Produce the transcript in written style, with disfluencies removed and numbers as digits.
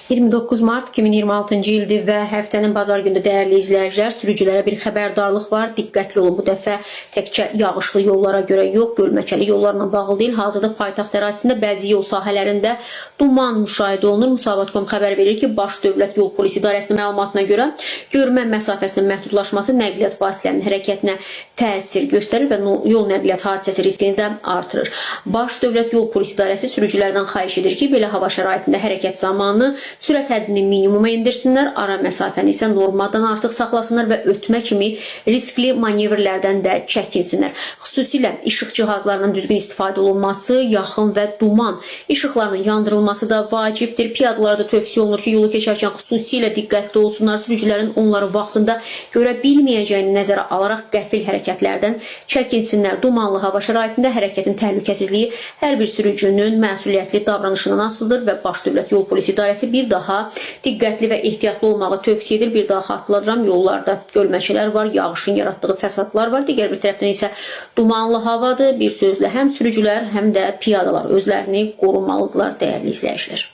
29 mart 2026-cı ildir və həftənin bazar günü, dəyərli izləyicilər, sürücülərə bir xəbərdarlıq var. Diqqətli olun. Bu dəfə təkcə yağışlı yollara görə yox, gölməçəli yollarla bağlı deyil. Hazırda paytaxt ərazisində bəzi yol sahələrində duman müşahidə olunur. Musavat.com xəbər verir ki, Baş Dövlət Yol Polisi İdarəsinin məlumatına görə görmə məsafəsinin məhdudlaşması nəqliyyat vasitələrinin hərəkətinə təsir göstərir və yol nəqliyyat hadisəsi riskini də artırır. Baş Dövlət Yol Polisi İdarəsi sürücülərdən xahiş edir ki, belə hava şəraitində hərəkət zamanı sürət həddini minimuma endirsinlər, ara məsafəni isə normadan artıq saxlasınlar və ötmə kimi riskli manevrlərdən də çəkinsinlər. Xüsusilə işıq cihazlarından düzgün istifadə olunması, yaxın və duman işıqlarının yandırılması da vacibdir. Piyadalara da tövsiyə olunur ki, yolu keçərkən xüsusilə diqqətli olsunlar. Sürücülərin onları vaxtında görə bilməyəcəyini nəzərə alaraq qəfil hərəkətlərdən çəkinsinlər. Dumanlı hava şəraitində hərəkətin təhlükəsizliyi hər bir sürücünün məsuliyyətli davranışından asılıdır və Baş Dövlət Yol Polisi İdarəsi bir daha diqqətli və ehtiyatlı olmağı tövsiyə edir. Bir daha xatırladıram, yollarda gölməçələr var, yağışın yaratdığı fəsadlar var. Digər bir tərəfdən isə dumanlı havadır. Bir sözlə, həm sürücülər, həm də piyadalar özlərini qorumalıdırlar, dəyərli izləyicilər.